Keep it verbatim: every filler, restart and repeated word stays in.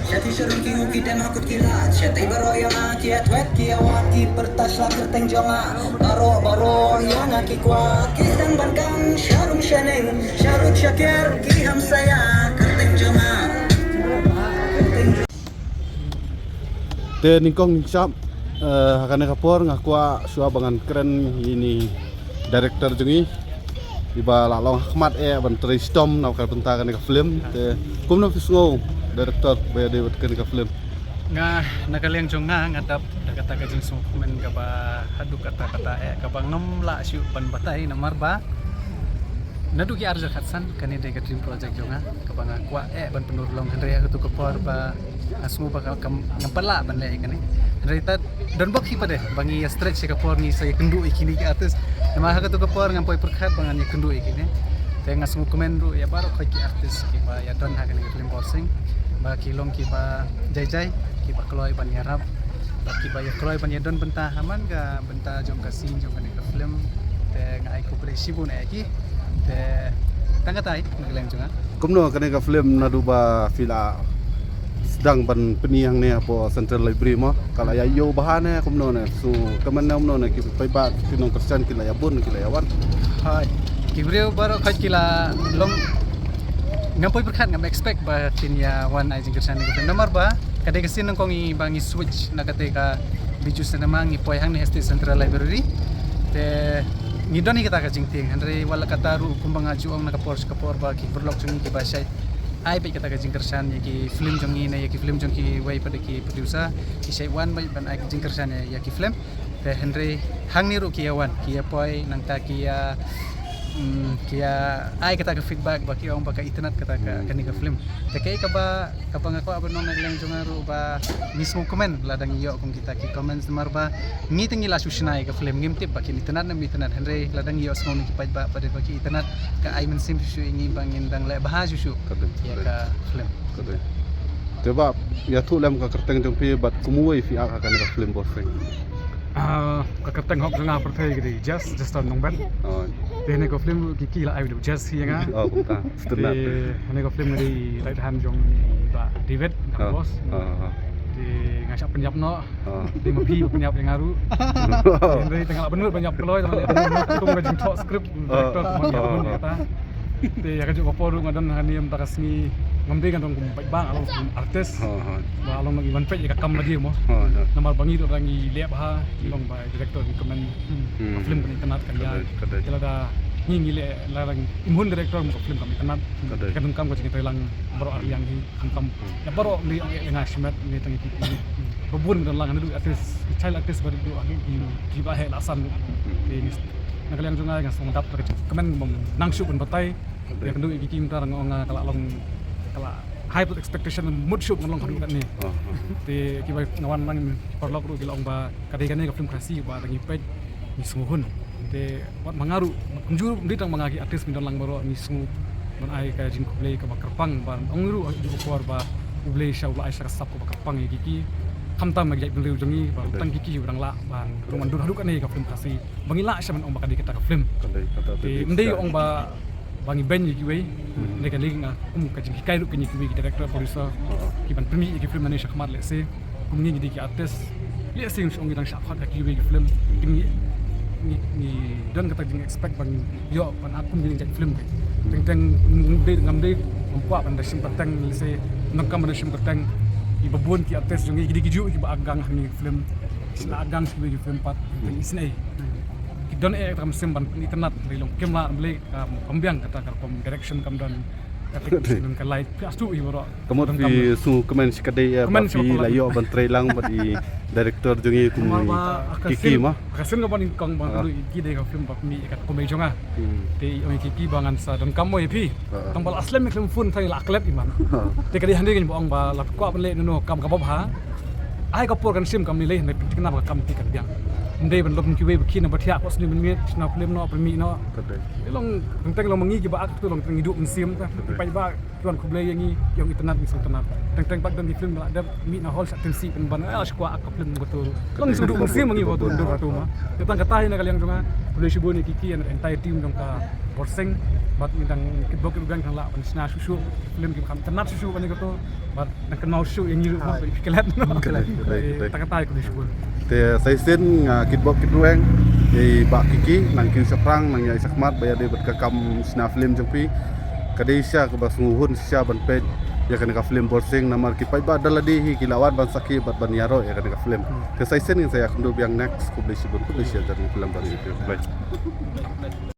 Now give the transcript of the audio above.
Shati sharum ki u ki dem hakut ki la. Shati baro yang a ki atwet ki awat ki pertas la kerteng jonga. Baro baro yang a ki kwa ki sedang ban kan sharum shaneng sharut shakir ki hamsaya kerteng jonga. Te nyngkong nyngshap, eh, ha kane ka por nga kwah shuwa ba ngan kren ïa ine i director jong ngi. Iba la long ha khmat eh ban trei shitom na ka bynta kane ka film. Te kumno phi sngew director ba ïadei bad kane ka film? Nga na ka liang jong nga nga dap da kata ka jingsngewkmen kaba haduh katta katta eh kaba ngam lah shuh ban batai namar ba naduh ki arhajar khatsan kane dei ka dream project jong nga kaba nga kwah eh ban pynurlong, hynrei ha katu ka por ba nga sngew ba ka, kam, ngam pat lah ban leh ïa kane. Hynrei ta don bok hi pat de ba ngi ïa stretch ïa ka por ngi sa ïa kynduh ïa kine ki artist. Namar ha katu ka por ngam poi pyrkhat ba ngan ïa kynduh ïa kine. Te nga sngewkmen ruh ïa baroh khoit ki artist kiba ïa don ha kane ka film Borsing ba ki long kiba jai jai, kiba kloi ban ïarap, ba kiba ïa kloi ban ïa don bynta ha man ka bynta jong ka scene jong kane ka film. Te nga ai khublei shibun ïa ki. Te tang katai na ka liang jong nga. Kumno kane ka film naduh ba phi la sdang ban pyni hangne hapoh Central Library mo? Ka la ïa ïoh bha ne kumno ne? Sngewkmen ne kumno ne, ki paidbah ki nongkyrshan ki la ïa bun ki la ïa wan? Hai. Ki briew baroh khoit ki la long, ngam poi pyrkhat, ngam expect ba kin ïa wan ai jingkyrshan ïa ka film. Namar ba ka dei ka sien nyngkong ngi ba ngi switch na kata ka Bijou Cinema ngi poi hangne ha State Central Library. Te ngi don hi kata ka jingtieng, hynrei wat la katta ruh kumba nga ju ong na ka por sha ka por ba ki paralok jong ngi kiba shait ai beit kata ka jingkyrshan ïa ki film jong ngi ne ïa ki film jong kiwei pat de ki producer ki shait wan beit ban ai ka jingkyrshan ïa, ïa ki film. Te hynrei hangne ruh ki ïa wan, ki ïa poi, nangta ki ïa, mm, ki ïa ai kata ka feedback ba ki ong ba ka itynnad kata ka, hmm, kane ka film. Te kaei kaba, kaba nga kwah ban ong na ka liang jong nga ruh ba ngi sngewkmen lada ngi ïoh kum kita ki comments namar ba ngi te ngi la shu shna ïa ka film, ngim tip ba kin itynnad ne ym itynnad, hynrei lada ngi ïohsngew na ki paidbah pat de ba ki itynnad, ka ai mynsiem shuh shuh ïa ngi ba ngin dang leh bha shuh shuh ïa ka film. Ka dei. Te ba ïathuh lem ka kyrteng jong phi bad kumwei phi act ha kane ka film Borsing? Ah, ka kyrteng hok jong nga pyrthei ka dei Jas, Justin Nongbet. Oh. Te hane ka film ruh ki ki la ai u Jas hi ïa nga. Oh, kumta. Te hane ka film ka dei lait han jong i Bah David, ka boss. Oh, oh. Te nga shah pynïap noh. Ah. Dei ma phi ba pynïap ïa nga ruh. Hynrei te nga lah ban mut ban ïap kloi, te nga lah ban mut kum ka jingthoh script director, ah, kumba ngi ïa bun kata. Te ïa kajuh ka por ruh nga don hangne mynta ka sngi ngam dei nga don kum paidbah, nga long kum artist. Ah, ah. Ba long ngi ban peit ïa ka kam lade mo. Ah, ah. Namar ba ngi ruh dang ngi leh bha, ngi long ba director ngi kmen. Hmm. Ka film kan itynnad kan ïa. Ka dei, ka dei. Te lada ngi ngi leh, lada ngi im hun director mo ka film kam itynnad. Ka dei. Ka donkam ka jingïatreilang baroh ar liang hi. Khamtam. Ïa baroh ngi ong ïa nga shimet ngi tang ïa ki, ki ba bun don lang, naduh artist, child artist ba rit duh, ki, ki ba heh la san. Te ngi, na ka liang jong nga nga sngewdap ka kmen bym nang shuh ban batai. Ïa kynduh ïa ki, ki mynta nga ong nga ka la long, ka la high expectation mut shuh ban long haduh katne. Te kiba nga wan lang ki paralok ruh ki la ong ba ka dei kane ka film Khasi ba dang ngi peit ngi sngewhun. Te wat ma nga ruh, kumjuh ruh ym dei tang ma nga, ki artist ngi don lang baroh ngi sngew ban ai ka jingkhublei kaba kyrpang ban ong ruh ha kajuh ka por ba U Blei sha u la ai sha ka sap kaba kyrpang ïa ki ki. Khamtam ïa ki jaitbynriew jong ngi ba tang ki ki ba dang lah ban rung ban dur haduh katne ka film Khasi ba ngi lah sha ban ong ba ka dei kata ka film. Te ym dei ong ba ba ngi beiñ ïa kiwei. Hmm. Dei ka lei nga kum ka jinghikai ruh kine kiwei ki director, producer, ki ban pynmih ïa ki film nangne sha khmat, lehse kum ngi ngi dei ki artist, lehse ngi ong ngi dang shah khot ha kiwei ki film. Hmm. Ngi, ngi, ngi don kata jing expect ba ngi ïoh ban act kum kine ki film. Hmm. Teng teng ngam dei, ngam dei, ngam kwah ban da shim pateng, lehse nang kam ban da shim pateng. Ki ba bun ki artist jong ngi ki dei kijuh ki ba act gang ha kine ki film. Ki la act gang ha kiwei ki film pat. Teng isynei ki don eh ka mynsiem ban pynitynnad, dei long kim lah, ym lei, kam, kam biang kata ka rukom direction kam don. Ka technician ka light, phi astu hi baroh. Ka mut phi sngewkmen shikatdei eh ba phi la ïoh ban trei lang bad i director jong ngi kum i Kiki ma. Ka sien kaba nyngkong ba nga ïakynduh ïa ki dei ka film ba pynmih ïa ka Kumei jong nga. Hmm. Te i ong i Kiki ba ngan sa donkam mo ïa phi. Tang ba la slem ïa ka film phone tang i la klet i man. Te ka dei hynrei ngan ong ba la kwah ban leh nano kam kaba bha. Ai ka por kan shim kam lei lei hynrei pynthikna ba ka kam phi kan biang. Dei ban lum kiwei ba khin ba thiah ko sni ban miet sna film noh, pynmih noh. Te long teng teng long ma ngi kiba ak tu long teng ngi duh mynsiem ta. Paidbah ki wan khublei ïa ngi, ïa ngi tynnat ngi sngewtynnat. Teng teng pat don ki film ba la dep mih na hall sa tynsi pynban, ah, shu kwah ak ka film ko tu. Long sngewduh mynsiem ma ngi ko tu dur tu ma. Te tang kata hi na ka liang jong nga, khublei shibun ïa ki ki, ïa entire team jong ka Borsing. Bad ngi dang kitbok kitbang kan lah ban shna shuh shuh film kiba kham tynnat shuh shuh ban ïa ko tu. Bad dang kynmaw shuh ïa ngi ruh ma, ba ki klet. Klet, klet, klet. Tang kata hi, khublei shibun. Te sa shisien nga kitbok kitbang ïa i Bah Kiki, nang kiew shaphrang, nang ïa i shakhmat ba ïadei bad ka kam shna film jong phi. Ka dei shisha kaba sngewhun shisha ban peit ïa kane ka film Borsing, namar ki paidbah da lade hi ki la wan ban sakhi bad ban ïaroh ïa kane ka film. Te sa shisien ngin sa ïakynduh biang next, khublei shibun, khublei shihajar, khublei ban ïa phi. Bye.